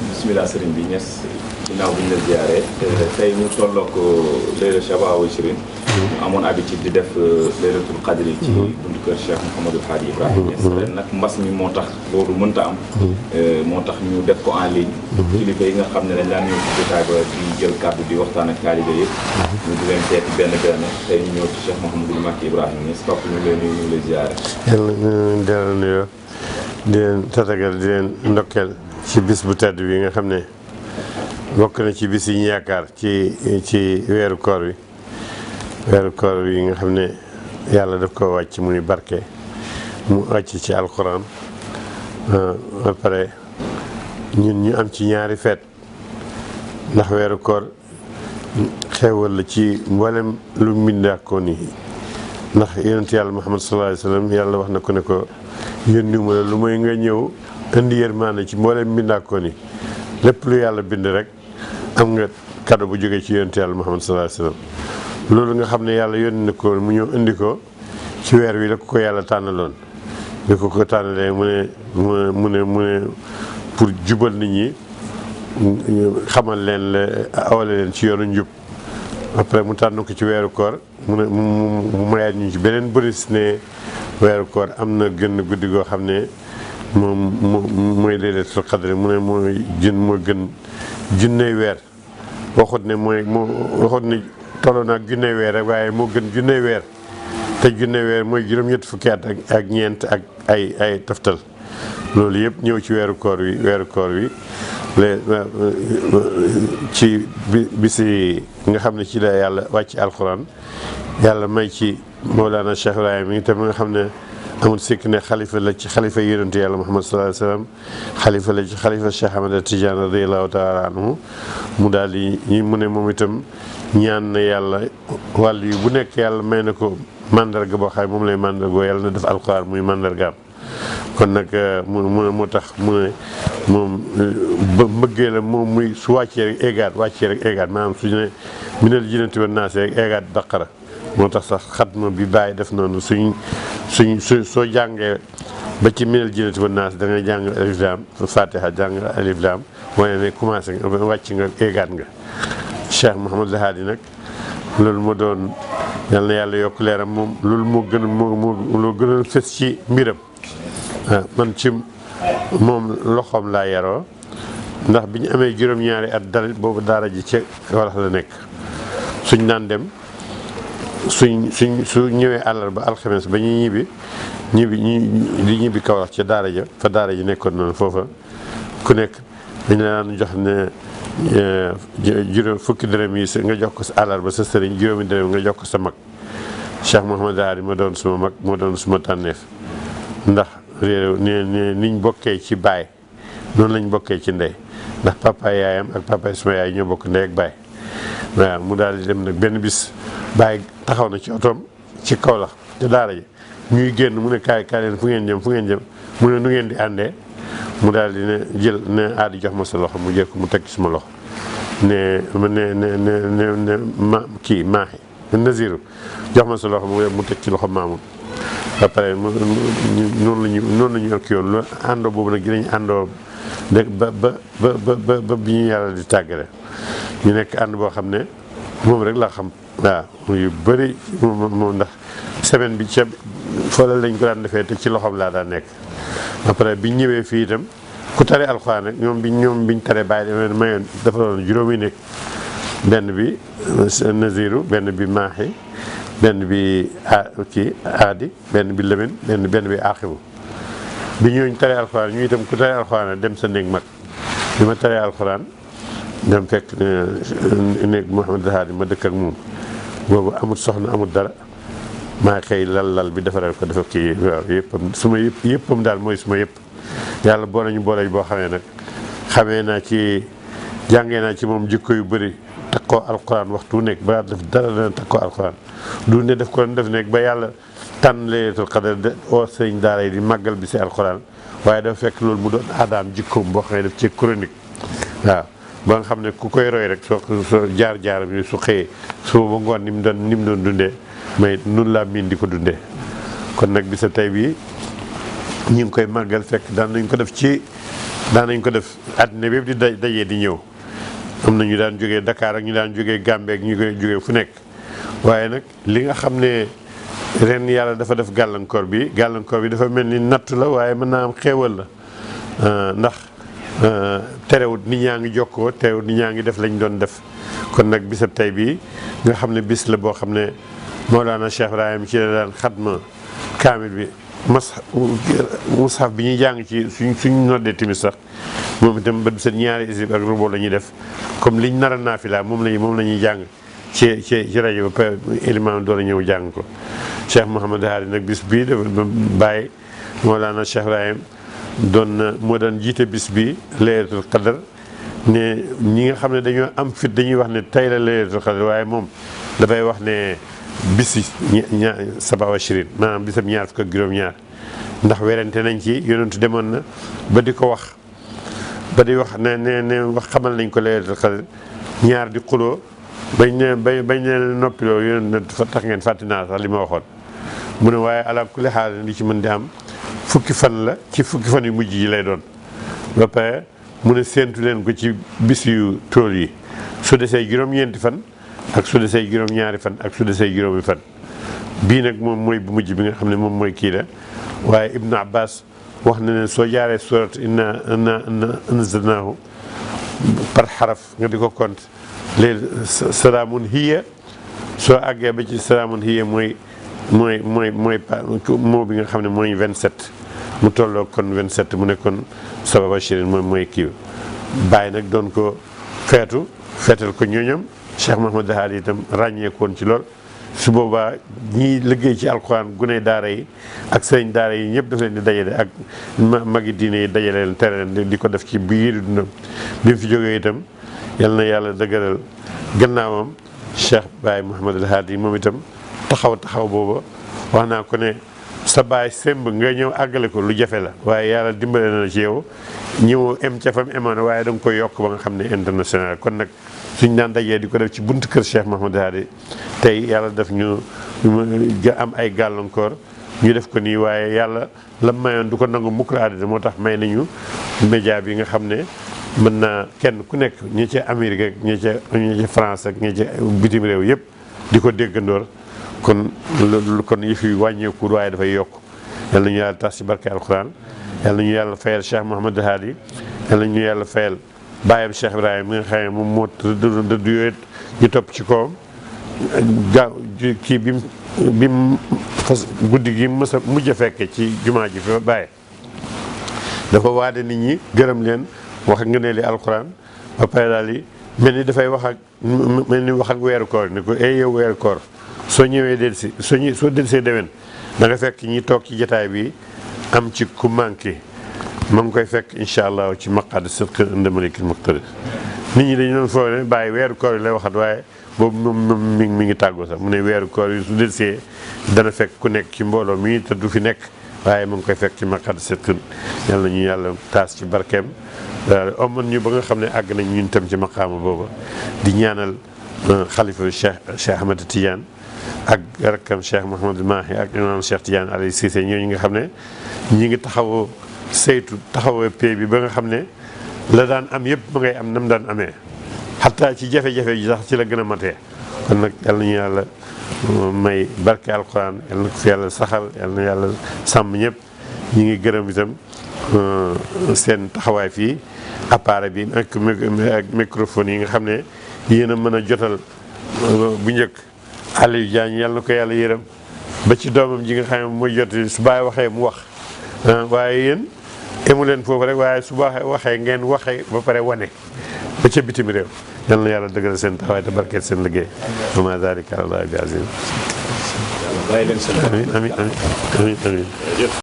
bismillah sëriñ bi Niass ginnaaw bi ñu la ziaree tey ñu tolloog Layla Chaba wa Shirin ñu amoon habitude di def Laylatul Qadri ci buntu kër Cheikh Mouhamadou Hadi Ibrahima Niass ren nag mbas mi moo tax loolu mënta am moo tax ñu def ko en ligne kilifa yi nga xam ne dañ daan ñëw ci jotaay ba di jël kàddu di waxtaan ak taalibe yëpp ñu di leen seeti benn benn tey ñu ñëw ci Cheikh Mouhamadou Macky Ibrahima Niass topp ñu leen nuyu ñu lay ziare yàlla ñu dellu nuyoo di leen tatagal di leen ndokkeel ci bis bu tedd bi nga xam ne bokk na ci bis yi ñu yaakaar ci weeru koor wi nga xam ne yàlla daf ko wàcc muy barke mu wàcc ci alxuraan ba pare ñun ñu am ci ñaari feet ndax weeru koor xewal la ci mboolem lu mbindaakoon yi ndax yonent yàlla Muhammad sallallahu alayhi wa sallam yàlla wax na ko ne ko yónni ma la lu may nga ñëw indi yërmaande ci mboolem mbindaakoon yi lépp lu yàlla bind rek am nga kado bu jógee ci yonent yàlla Muhammad sallallahu alayhi wa sallam loolu nga xam ne yàlla yónni na ko mu ñëw indi ko ci weer wi la ko yàlla tànnaloon bi ko tànnalee mu ne pour jubal nit ñi xamal leen la awale leen ci yoonu njub après mu tànn ko ci weeru koor mu mayaat ñu ci beneen bëris ne weeru koor am na gën guddi goo xam ne moom mooy Laylatul Qadr mu ne moo gën junney weer waxut ne tolloo naag junney weer rek waaye moo gën junney weer te junney weer mooy juróom-ñett fukki at ak ñeent ak ay toftal loolu yëpp ñëw ci weeru koor wi ci bisi nga xam ne ci la yàlla wàcc alxuraan yàlla may ci Mawlana Cheikh Ibrahima yi tam nga xam ne amul sikk ne xalifa la ci xalifa yonent yàlla Muhammad sallallahu alayhi wa sallam xalifa la ci xalifa Cheikh Ahmad Tidiane radiyallahu taala anhu mu daal di mu ne moom itam ñaan na yàlla wàll yu bu nekk yàlla may na ko mandarga boo xam ne moom lay mandargoo yàlla na def alxuraan muy mandargaam kon nag moo tax mu ne moom mbëggee la moom muy su wàccee rek égaat maanaam su ne minal jinnati wan naasi rek égaat baqara moo tax sax xatma bi bàyyi def noonu soo jàngee ba ci minal jinnati wan naasi da ngay jàng alif laam fatiha jàng alif laam wane ne commencé nga wàcc nga égaat nga Cheikh Mouhamadou Hadi nag loolu moo doon yal na yàlla yokk leeram moom loolu moo gën a fës ci mbiram man ci moom loxoom laa yaroo ndax bi ñu amee juróom-ñaari at dal boobu daara ji ca Kawlax la nekk suñ daan dem su ñëwee àllarba alxames ba ñuy ñibbi Kawlax ca daara ja fa daara ji nekkoon noonu foofa ku nekk dañ la daan jox ne juróom fukki dërëm yi nga jox ko sa àllarba sa sëriñ juróomi dërëm nga jox ko sa mag Cheikh Mouhamadou Hadi ma doon suma mag moo doon suma tànneef ndax niñ bokkee ci baay noonu lañ bokkee ci ndey ndax papa yaayam ak papa suma yaay ñoo bokk ndey ak baay waaw mu daal di dem nag benn bis baay taxaw na ci otoom ci Kawlax ca daara ji ñuy génn mu ne kaay leen fu ngeen jëm mu ne nu ngeen di àndee mu daal di ne jël ne Hadi jox ma sa loxo mu jël ko mu teg ci suma loxo ne maaxi Naziru jox ma sa loxo mu teg ci loxo Maamun ba pare noonu la ñu ak yoon loolu àndoo boobu nag dinañ àndoo ba bi ñu yàlla di tàggale ñu nekk ànd boo xam ne moom rek laa xam waaw yu bëri moom ndax semaine bi ca foolal lañ ko daan defee te ci loxoom laa daan nekk après biñ ñëwee fii itam ku tare alxuraan rek ñoom biñ tare bàyyi demee mayoon dafa doon juróomi nekk benn bi Naziru benn bi Maaxi benn bi Hadi benn bi Lamine benn bi Axibu bi ñooñ tare alxuraan ñu itam ku tare alxuraan dem sa néeg mag bi ma taree alxuraan dem fekk néeg Mouhamadou Hadi ma dëkk ak moom boobu amul soxna amul dara maa xëy lal bi defaral ko dafa kii waaw yëppam suma yëppam daal mooy suma yëpp yàlla boo nañu boole boo xamee nag jàngee naa ci moom jikko yu bëri takkoo alxuraan waxtu nekk ba def dara dana takkoo alxuraan du ne def ko def nekk ba yàlla tànn Laylatul Qadr oo sëriñ daara yi di màggal bi si alxuraan waaye dafa fekk loolu mu doon aadaam jikkoom boo xam ne def ci chronique waaw ba nga xam ne ku koy roy rek soo jaar-jaaram yi su xëyee suba ba ngoon ni mu doon dundee mais nun laa miin di ko dundee kon nag bisa tey bii ñu ngi koy màggal fekk daan nañ ko def ci daanañ ko def àddina bépp di dajee di ñëw am na ñu daan jógee Dakar ak ñu daan jógee Gambie ak ñu koy jógee fu nekk waaye nag li nga xam ne ren yàlla dafa def gàllankoor bi dafa mel ni natt la waaye mën naa am xéewal la ndax terewut nit ñaa ngi jokkoo terewut nit ñaa ngi def lañ doon def kon nag bisab tey bii nga xam ne bis la boo xam ne Mawlana Cheikh Ibrahim ci la daan xatma kaamil bi mushaf bi ñuy jàng ci suñ noddee timis sax moom itam ba seen ñaari isib ak rubo la ñuy def comme liñ nar a naafila moom la ñuy jàng ci rajo ba ilimaan doon a ñëw jàng ko Cheikh Mouhamadou Haadi nag bis bii dafa bàyyi Mawlana Cheikh Ibrahim moo daan jiite bis bi laylatul qadar ne ñi nga xam ne dañoo am fit dañuy wax ne tey la laylatul qadar waaye moom dafay wax ne bisi saba washrin maanaam bisam ñaar fukk ak juróom-ñaar ndax werante nañ ci yonentu demoon na ba di ko wax ba di wax ne wax xamal nañ ko laylatul qadar ñaar di xuloo bañ ne noppiloo yonent tax ngeen fàtte naa sax li ma waxoon mu ne waaye ala kulli xaal li ci mën di am fukki fan la ci fukki fan yu mujj yi lay doon ba pare mu ne séentu leen ko ci bis yu tool yi su desee juróom-ñeenti fan ak su desee juróom-ñaari fan ak su desee juróomi fan bii nag moom mooy bu mujj bi nga xam ne moom mooy kii la waaye Ibn Abbas wax na ne soo jaaree surat inna anzalnaahu par xaraf nga di ko compte léegi salaamun hiya soo àggee ba ci salaamun hiya mooy moo bi nga xam ne mooy 27 mu tolloo kon 27 mu ne kon sababa shirin mooy kii bàyyi nag doon ko feetal ko ñooñam Cheikh Mouhamadou Haadi itam ràññeekoon ci lool su boobaa ñiy liggéey ci alquran gune daara yi ak sëriñ daara yi ñëpp daf leen di dajale ak magi diine yi dajale leen tere leen di ko def ci biir dundam bi mu fi jógee itam yal na yàlla dëgëral gannaawam Cheikh Baye Mouhamadou Haadi moom itam taxaw booba wax naa ko ne sa baay semb nga ñëw àggale ko lu jafe la waaye yàlla dimbale na la ci yow ñëw em ca fam emoon waaye da nga koy yokk ba nga xam ne international kon nag suñ daan dajee di ko def ci buntu kër Cheikh Mouhamadou Haadi tey yàlla def ñu am ay gàllankoor ñu def ko nii waaye yàlla la mayoon du ko nangu mukk la àddina moo tax may nañu média bi nga xam ne mën naa kenn ku nekk ñi ca Amérique ak ñi ca France ak ñi ca bitim réew yëpp di ko déggandoor kon yëf yi wàññeeku waaye dafay yokk yal na ñu yàlla tas ci barke alquran yal na ñu yàlla fayal Cheikh Mouhamadou Haadi yal na ñu yàlla fayal bàyyam Cheikh Ibrahim mi nga xam ne moom moo dëdd yooyu ñu topp ci kawam kii bi mu fas guddi gi mës a mujj a fekke ci jumaa ji fi bàyyi dafa waade nit ñi gërëm leen wax ak nga li alquran ba pare daal di mel ni dafay wax ak weeru koor ni ko yow weeru koor soo ñëwee delsi soo delsee déwén da nga fekk ñi toog ci jataay bi am ci ku manqué ma ngi koy fekk incha allah ci maqaad sidq inda malikil muqtadir nit ñi dañu doon foog ne bàyyi weeru koor yi lay waxat waaye boobu moom mi ngi tàggoo sax mu ne weeru koor yi su delsee dana fekk ku nekk ci mbooloo mi te du fi nekk waaye mu ngi koy fekk ci maqaad sidq yal na ñu yàlla taas ci barkeem oman ñu ba nga xam ne àgg nañ ñun tam ci maqaama booba di ñaanal xalifa Cheikh Ahmed Tidiane ak rakkam Cheikh Mouhamadou Mahi ak imam Cheikh Tidiane Aliou Cissé ñooñu nga xam ne ñi ngi taxawoo pay bi ba nga xam ne la daan am yëpp ba ngay am nam daan amee xataa ci jafe-jafe ji sax ci la gën a matee kon nag yal nañu yàlla may barke alquran yal na ko fi yàlla saxal yal na yàlla sàmm ñëpp ñi ngi gërëm itam seen taxawaay fii appareil bi ak microphone yi nga xam ne yéen a mën a jotal bu njëkk Aliou Diagne yal na ko yàlla yërëm ba ci doomam ji nga xam ne mooy jot su baay waxee mu wax waaye yéen emu leen foofu rek waaye su waxee ngeen waxee ba pare wane ba ca bitim réew yal na yàlla dëggal seen taxawaay te barkeel seen liggéey wa ma zalika ala Allahi bi aziz. amiin amiin amiin amiin.